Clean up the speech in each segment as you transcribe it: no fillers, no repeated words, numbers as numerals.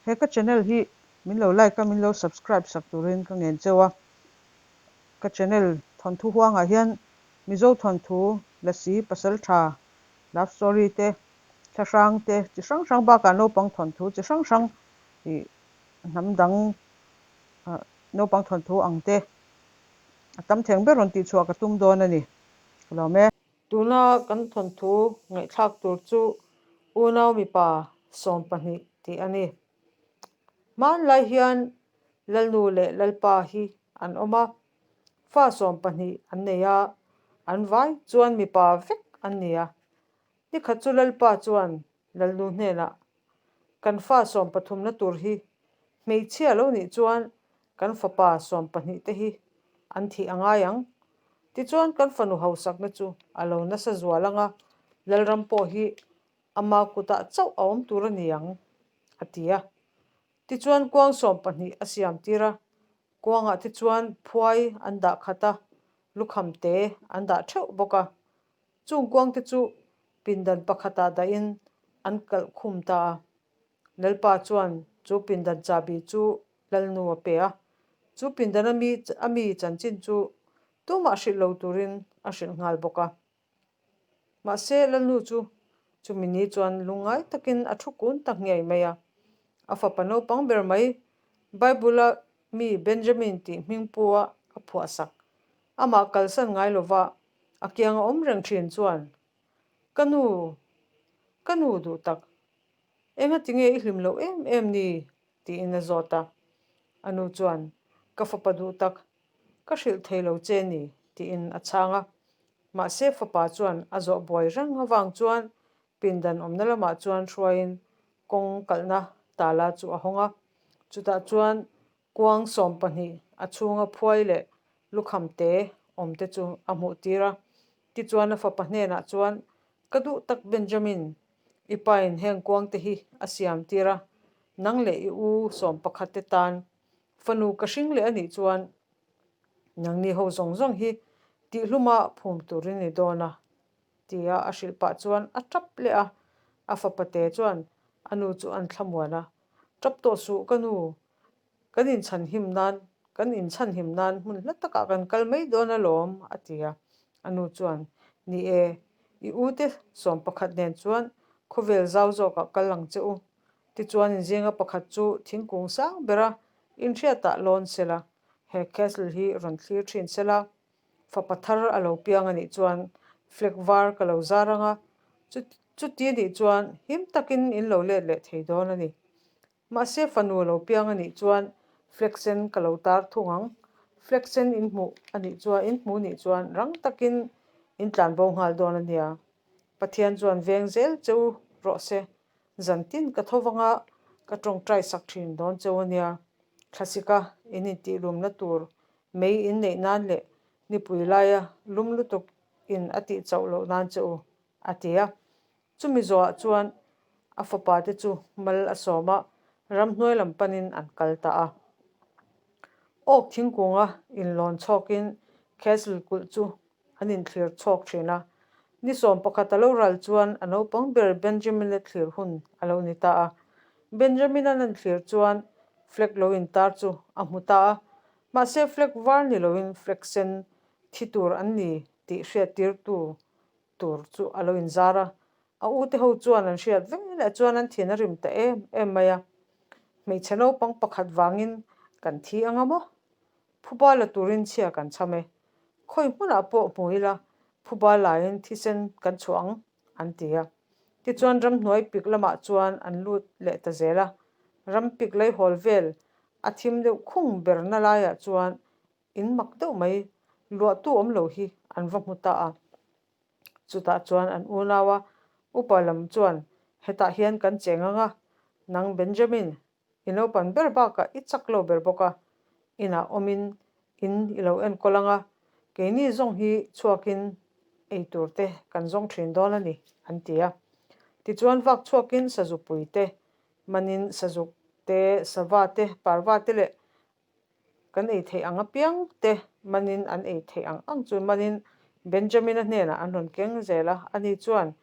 He ka channel hi min lo like a, min lo subscribe sak turin ka ngen cheu a. Ka channel thawnthu huangah hian Mizo thawnthu, Lasi, Pasaltha, Love story te, thlahrang te chi hrang hrang bakah naupang thawnthu chi hrang hrang ih hnam dang naupang thawnthu ang te a tam theng ber rawn tihchhuah ka tum dawn a ni. Ka lawm e. Tuna kan thawnthu ngaihthlak tur chu unau mipa 12 tih a ni. Hmanlai hian Lalnu leh Lalpa hi an awm a, fa 12 an nei a, an vai chuan mipa vek an ni a. Nikhat chu Lalpa chuan Lalnu hnenah, Kan fa sawmpathumna tur hi hmeichhia lo nih chuan kan fapa 12 te hi an thih a ngai ang. Tichuan kan fanu hausakna chu a lo nasa zual ang a, Lalram pawh hi ama kutah chauh a awm tur a ni ang, a ti a. Tichuan kuang 12 a siam tir a, kuangah te chuan phuai an dah khat a, lukham te an dah theuh bawk a. Chung kuang te chu pindan pakhatah dahin an kalh khum ta a. Lalpa chuan chu pindan chahbi chu Lalnu a pe a. Chu pindan a mi a mi chanchin chu tumah hrilh lo turin a hrilh nghal bawk a. Mahse, Lalnu chu chumi ni chuan lungngai takin a thu kun ta ngei mai a. A fapa naupang ber mai Bible-a mi Benjamin tih hming pu a a phuahsak. Amah kalsan ngai lova a kiang a awm reng thin chuan, Ka nu, ka nu duh tak, engati nge i hlim loh em em ni? tiin a zawt a. A nu chuan, Ka fapa duh tak, ka hrilh thei lo che ni, tiin a chhang a. Mahse fapa chuan a zawh buai reng avang chuan pindan awmna lamah chuan hruaiin kawng kalhna tala chu a hawng a. Chutah chuan Kuang 12 a chhunga phuai leh lukham te awm te chu a hmuh tir a. Tichuan a fapa hnenah chuan, Ka duh tak Benjamin, i pain heng kuang te hi a siam tir a, nang leh i u 11 te tan fanu ka hring leh a nih chuan nangni ho zawng zawng hi tihluma phum turin i dawn a, tia a hrilh pah chuan a tap leh a. A fapa te chuan a nu chu an thlamuan a, Tap tawh suh ka nu, kan inchhanhim nan, kan inchhanhim nan hmun hla takah kan kal mai dawn alawm, a ti a. A nu chuan, Ni e, i u te 11 nen chuan khawvel zau zawkah kal ang che u. Tichuan inzinga pakhat chu thingkung sang bera inhriatah lawn sela, he castle hi rawn thlir thin sela, Fapa thar a lo piang a nih chuan flag var ka lo zar ang a, chuti a nih chuan him takin in lo let leh thei dawn a ni. Mahse fanu a lo piang a nih chuan flag sen ka lo tar thung ang. Flag sen in hmuh a nih chuan in hmu nih chuan rang takin in tlanbo nghal dawn a nia. Pathian chuan veng zel cheu rawh se. Zantin ka tho vanga ka tawngtai sak thin dawn cheu a nia. Thlasika in intihlumna tur Mei in neih nan leh nipui laia lum lutuk in a tih chauh loh nan che u, a ti a. Chumi zawhah chuan a fapa te chu mal a sawm a, ramhnuai lam panin an kal ta a. Awk thingkunga inlawn chhawkin Castle kulh chu an inthlir chhawk thin a. Ni 11 a lo ral chuan a naupang ber Benjamin-a thlir hun a lo ni ta a. Benjamin-a'n an thlir chuan flag lo intar chu a hmu ta a. Mahse flag var ni loin flag sen thi tur an ni tih hriattirtu tur chu a lo inzar a. A ute ho chuan an hriat veleh chuan an thin a rim ta em em mai a. Hmeichhe naupang pakhat vangin kan thi anga maw? Phuba la turin chhia kan chham e. Khawi hmunah pawh hmu ila phuba laiin thisen kan chhuah ang, an ti a. Tichuan ramhnuai pik lamah chuan an lut leh ta zel a. Ram pik leihawl vel a thim deuh khung berna laiah chuan in mak deuh mai luahtu awm lo hi an va hmu ta a. Chutah chuan an unau a upa lam chuan, Hetah hian kan cheng ang a, nang Benjamin, I naupan ber bakah i chak lo ber bawk a, inah awmin in i lo enkawl ang a, keini zawng hi chhuakin ei tur te kan zawng thin dawn a ni, an ti a. Tichuan vak chhuakin sazupui te, manin sazuk te, sava te, parva te leh kan ei theih ang apiang te manin an ei theih ang ang chu manin Benjamin-a hnenah an rawn keng zel a, ani chuan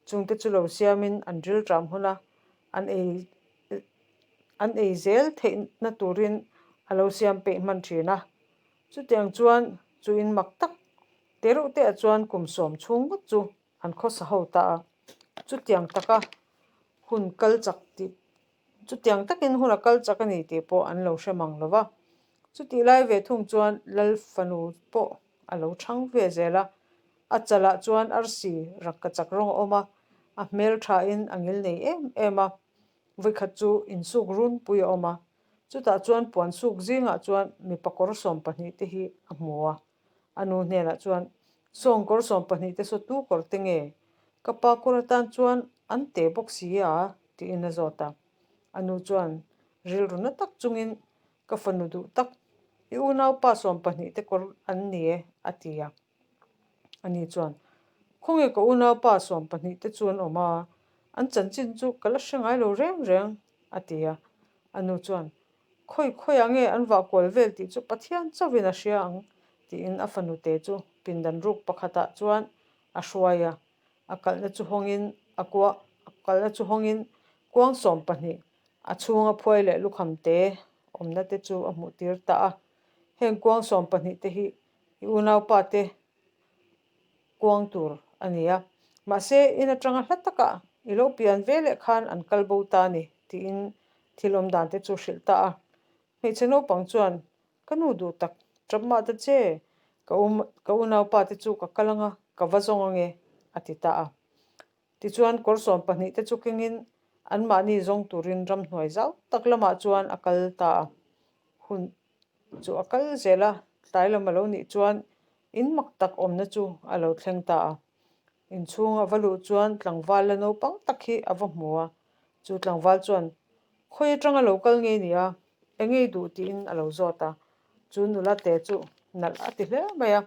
chungte chu lo siamin an rilṭam hun a, an ei. an ei zel theihna turin a lo siam peih hman thin a. Chutiang chuan chu in mak tak te reuh te ah chuan kum sawm chhung ngawt chu an khawsa ho ta a. Chutiang taka hun kal chak tih chutiang takin hun a kal chak a ni tih pawh an lo hre mang lo va. Chutih lai ve thung chuan Lal fanu pawh a lo chhang ve zel a. A chalah chuan arsi rakka chak rawng a awm a, a hmelthain a ngil nei em em a. Vawikhat chu insuk runpui a awm a, chutah chuan puan suk zingah chuan mipa kawr 12 te hi a hmu a. A nu hnenah chuan, Sawng kawr 12 te saw tu kawr te nge? Ka pa kawr atan chuan an te bawk si a, tiin a zawt a. A nu chuan rilru na tak chungin, Ka fanu duh tak, i unaupa 12 te kawr an ni e, a ti a. Ani chuan, Khawnge ka unaupa 12 te chu an awm a, an chanchin chu ka la hre ngai lo reng reng, a ti a. A nu chuan, Khawi khawiah nge an vah kual vel tih chu Pathian chauhin a hria ang, tiin a fanute chu pindan ruk pakhatah chuan a hruai a. A kalhna chu hawngin a kua a kalhna chu hawngin kuang 12 a chhunga phuai leh lukham te awmna te chu a hmuh tir ta a. Heng kuang 12 te hi i unaupa te kuang tur a ni a, mahse in atanga hla takah i lo pian ve leh khan an kal bo ta a ni tiin thil awm dan te chu hrilh ta a. Hmeichhe naupang chuan, Ka nu duh tak, tap mah ta che, ka u ka unaupa te chu ka kal anga ka va zawng ange a ti ta a. Tichuan kawr 12 te chu kengin anmahni zawng turin ramhnuai zau tak lamah chuan a kal ta a. Hun chu a kal zel a, tlai lam a lo nih chuan in mak tak awmna chu a lo thleng ta a. Inchhung a va luh chuan tlangval la naupang tak hi a va hmu a, chu tlangval chuan khawi atanga lo kal nge ni a, eng ngei duh tiin a lo zawt a. Chu nula te chu nalh a ti hle mai a,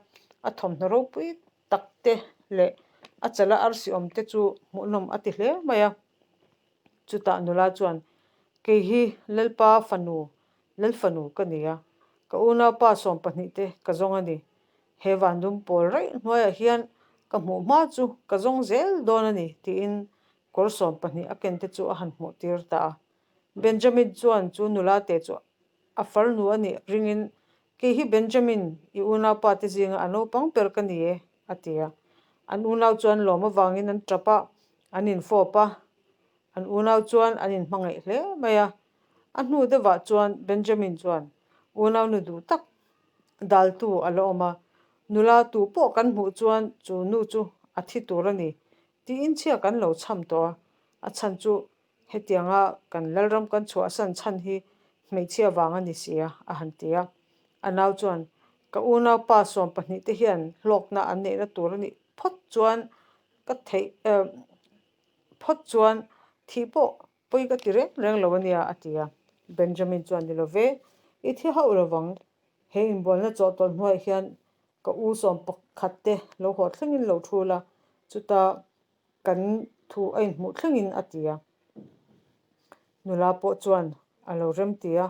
a thawmhnaw ropui tak te leh a chala arsi awm te chu hmuhnawm a ti hle mai a. Chutah nula chuan, Kei hi Lalpa fanu, Lalfanu ka ni a, ka unaupa 12 te ka zawng a ni. He vandum pawl raih hnuaiah hian ka hmuh hma chu ka zawng zel dawn a ni, tiin kawr 12 a ken te chu a han hmuh tir ta a. Benjamin chuan chu nula te chu a farnu a nih ringin, Kei hi Benjamin, i unaupa te zinga a naupang ber ka ni e, a ti a. An unau chuan lawm avangin an tap a, an infawp a. An unau chuan an inhmangaih hle mai a. A hnu deuhah chuan Benjamin chuan unaunu duh tak daltu a la awm a, Nula tu pawh kan hmuh chuan chu nu chu a thi tur a ni tiin chhia kan lo chham tawh a, a chhan chu Hetianga kan Lalram kan chhuahsan chhan hi hmeichhia vang a ni si a, a han ti a. A nau chuan, Ka unaupa 12 te hian hlawkna an neihna tur a nih phawt chuan ka theih eh phawt chuan thih pawh pawi ka ti reng reng lo a nia, a ti a. Benjamin chuan, Ni lo ve, i thi hauh lo vang. He inbualna chawhtawlh hnuaiah hian ka u 11 te lo haw thlengin lo thu la, chuta Kan thu a inhmuh thlengin a ti a. Nula pawh chuan a lo rem ti a.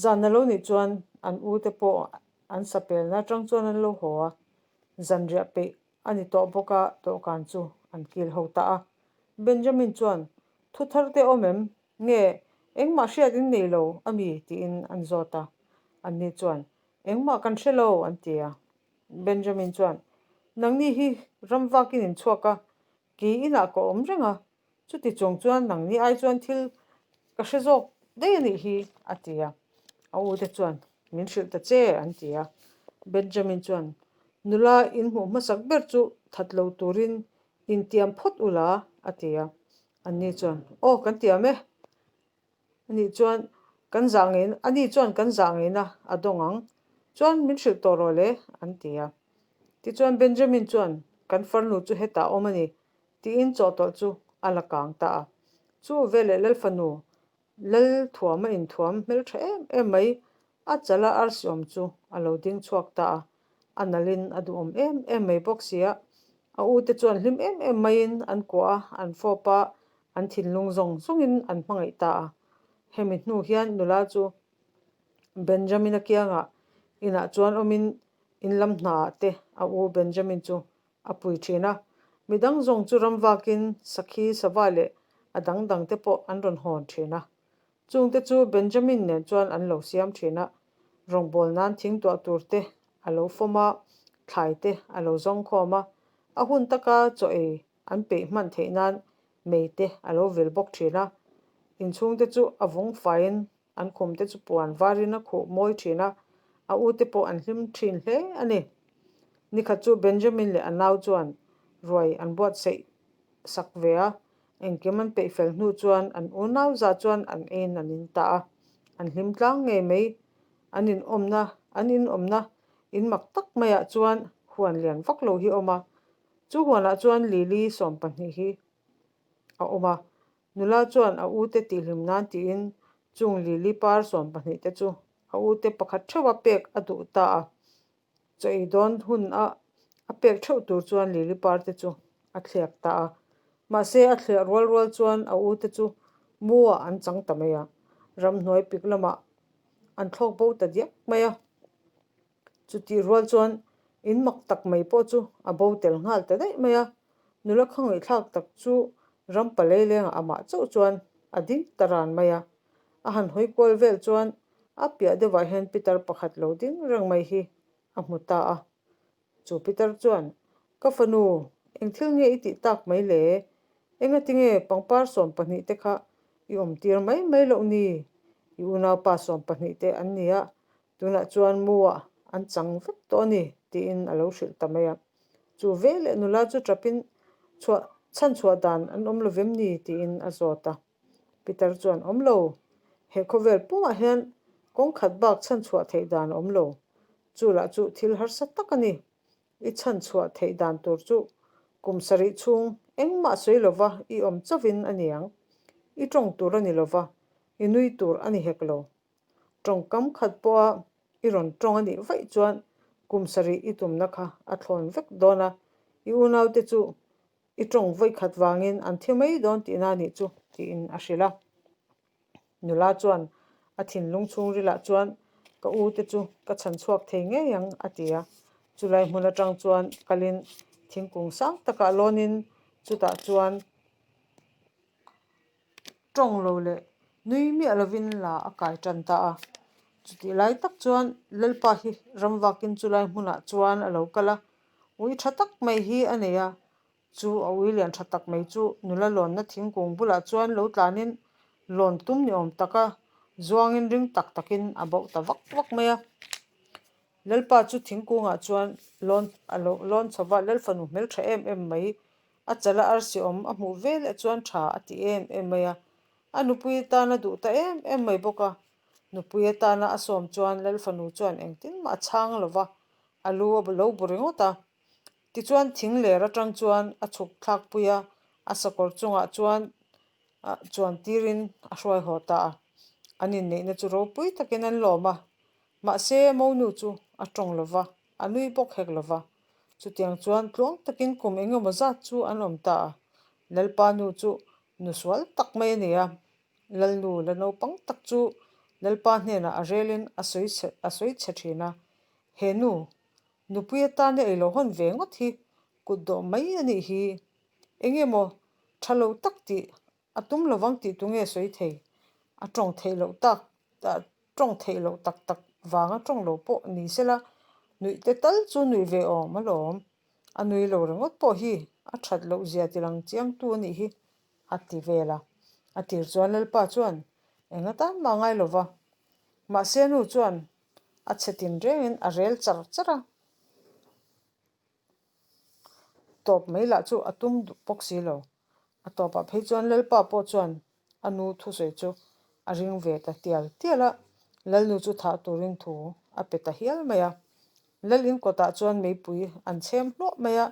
Zan a lo nih chuan an u te pawh an sapelna atang chuan an lo haw a. Zanriah peih a ni tawh bawk a, dawhkan chu an kil ho ta a. Benjamin chuan, Thu thar te awm em? Nge engmah hriat in nei lo a mi? tiin an zawt a. Anni chuan, Engmah kan hre lo an ti a. Benjamin chuan, Nangni hi ram vakin in chhuak a, kei inah ka awm reng a, chuti chung chuan nangni ai chuan thil ka hre zawk daih a nih hi, a ti a. A ute chuan, Min hrilh ta che, an ti a. Benjamin chuan, Nula in hmuh hmasak ber chu that lo turin intiam phawt ula, a ti a. Anni chuan, Aw, kan tiam e. Ani chuan kan zah ngei ani chuan kan zah ngeina a dawng ang. Chuan min hrilh tawh rawh le, an ti a. Tichuan Benjamin chuan kan farnu chu hetah awm a ni, tiin chawhtawlh chu a la kang ta a. Chu veleh Lalfanu Lal thuam a inthuam hmeltha em em mai, a chala arsi awm chu a lo ding chhuak ta a. A nalhin a duhawm em em mai bawk si a. A ute chuan hlim em em maiin an kuah a, an fawp a, an thinlung zawng zawngin an hmangaih ta a. Hemi hnu hian nula chu Benjamin-a kiangah inah chuan awmin in lam hnaah te a u Benjamin chu a pui thin a. Midang zawng chu ram vakin sakhi, sava leh a dang dang te pawh an rawn hawn thin a. Chungte chu Benjamin nen chuan an lo siam thin a, rawngbâwl nan thing tuah tur te a lo fawm a, thlai te a lo zawng khawm a, a hun taka chaw ei an peih hman theih nan mei te a lo vil bawk thin a. Inchhungte chu a vawng faiin an khum te chu puan varin a khuh mawi thin a, a ute pawh an hlim thin hle a ni. Nikhat chu Benjamin leh a nau chuan ruai an buatsaih sak ve a, engkim an peih fel hnu chuan an unau za chuan an eiin an in ta a, an hlim tlang ngei mai. An inawmna an inawmna in mak tak maiah chuan huan lian vak lo hi a awm a, chu huanah chuan Lily 12 hi a awm a, nula chuan a ute tihhlim nan tiin chung Lily par 12 te chu a ute pakhat theuha pek a duh ta a. Chaw ei dawn hun a a pek theuh tur chuan Lily par te chu a thliak ta a. Mahse a thliah rual rual chuan a ute chu mu ah an chang ta mai a, ramhnuai pik lamah an thlawk bo ta diak mai a. Chutih rual chuan in mak tak mai pawh chu a bo tel nghal ta daih mai a, nula khangaihthlak tak chu ram palei lengah amah chauh chuan a ding ta ran mai a. A han hawi kual vel chuan a piah deuhah hian pitar pakhat lo ding reng mai hi a hmu ta a. Chu pitar chuan, Ka fanu, eng thil nge i tih tak mai le? Engatinge pangpar 12 te kha i awm tir mai mai loh ni? I unaupa 12 te an ni a, Tunah chuan muah an chang vek tawh a ni, tiin a lo hrilh ta mai a. Chu veleh nula chu ṭapin chhuah chhan chhuah dan an awm lo vem ni? tiin a zawt a. Peter chuan, Awm lo, he khawvel pumah hian kawng khat bak chhan chhuah theih dan a awm lo. Chu lah chu thil harsa tak a ni. I chhan chhuah theih dan tur chu kum sarih chhung engmah sawi lova i awm chauhin a ni ang. I ṭawng tur a ni lova, i nui tur a ni hek lo. Tawngkam khat pawha i rawn tawng a nih vaih chuan kum sarih i tumna kha a thlawn vek dawn a, i unaute chu i tawng vawi khat vangin an thi mai dawn tihna a nih chu, tiin a hrilh a. Nula chuan a thinlung chhungrilah chuan ka u te chu ka chhan chhuak thei ngei ang a ti a. Chulai hmun atang chuan kalin thingkung sang takah lawnin chutah chuan Tawng lo leh nui miah lovin la a kai tan ta a. Chutih lai tak chuan Lalpa hi ram vakin chulai hmunah chuan a lo kal a, ui tha tak mai hi a nei a. Chu a ui lian tha tak mai chu nula lawnna thingkung bulah chuan lo tlanin lawn tum ni awm taka zuangin ring tak takin a bauh ta vak vak mai a. Lalpa chu thingkungah chuan lawn a lo lawn chho va, Lalfanu hmeltha em em mai A chala arsi awm a hmuh veleh chuan tha a ti em em mai a, a nupui atana duh ta em em mai bawk a. Nupui atana a sawm chuan Lalfanu chuan engtin mah a chhang lo va, a lu a lo bu ringawt a. Tichuan thing ler atang chuan a chhuk thlak pui a, a sakawr chungah chuan chuan tirin a hruai haw ta a. An inneihna chu ropui takin an lawm a, mahse monu chu a tawng lo va, a nui bawk hek lo va. Chutiang chuan tluang takin kum eng emaw zat chu an awm ta a, Lalpa nu chu nu sual tak mai a ni a, Lalnu la naupang tak chu Lalpa hnenah a relin a sawi chhe a sawi chhe thin a, He nu, nupui atana ei lo hawn ve ngawt hi kut dawh mai a nih hi, eng emaw tha lo tak tih A tum lovang tih tu nge sawi thei? A tawng theih loh tak tawng theih loh tak tak vanga tawng lo pawh ni sela, nuih te tal chu nuih ve awm alawm. A nui lo ringawt pawh hi a that loh zia ti lang chiangtu a nih hi, a ti vel a. A tir chuan Lalpa chuan eng atan mah ngai lova. Mahse nu chuan a chhe tin rengin a rel char char a. Tawp mai lah chu a tum duh bawk si lo. A tawpah phei chuan Lalpa pawh chuan a nu thusawi chu a ring ve ta tial tial a, Lalnu chu thah turin thu a pe ta hial mai a. Lal in kawtah chuan meipui an chhem hluah mai a,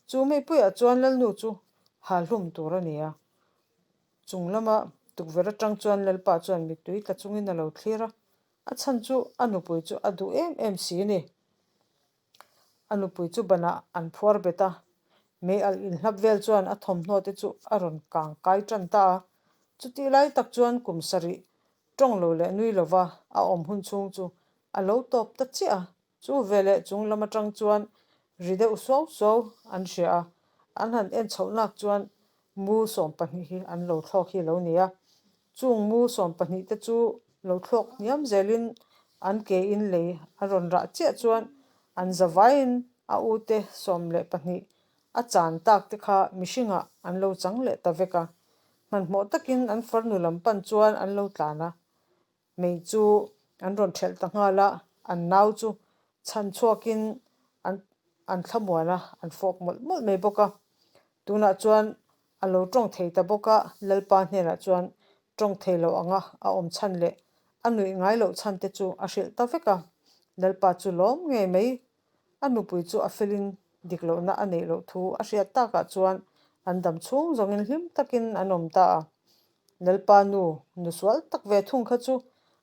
chu meipuiah chuan Lalnu chu hal hlum tur a ni a. Chung lama tukverh atang chuan Lalpa chuan mittui tla chungin a lo thlir a, a chhan chu a nupui chu a duh em em si a ni. A nupui chu banah an phuar bet a, mei alh inhlap vel chuan a thawmhnaw te chu a rawn kang kai tan ta a. Chutih lai tak chuan kum sarih tawng lo leh nui lova a awm hun chhung chu a lo tawp ta chiah a. Chu veleh chung lam atang chuan ri deuh suau suau an hria a, an han en chhoh nak chuan mu 12 hi an lo thlawk hi lo ni a. Chung mu 12 te chu lo thlawk hniam zelin an ke in lei a rawn rah chiah chuan an zavaiin a ute 12 a chan tak te kha mihringah an lo chang leh ta vek a. Hmanhmawh takin an farnu lam pan chuan an lo tlan a. Mei chu an rawn thelh ta nghal a, an nau chu chhan chhuakin an an thlamuan a, an fawk mawlh mawlh mai bawk a. Tunah chuan a lo tawng thei ta bawk a, Lalpa hnenah chuan tawng thei lo anga a awm chhan leh a nuih ngai loh chhan te chu a hrilh ta vek a. Lalpa chu lawm ngei mai, a nupui chu a felin dik lohna a neih loh thu a hriat takah chuan an dam chhung zawngin hlim takin an awm ta a. Lalpa nu, nu sual tak ve thung kha chu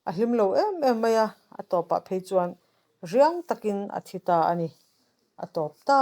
a hlim lo em em mai a, a tawpah phei chuan riang takin a thi ta a ni. A tawp ta.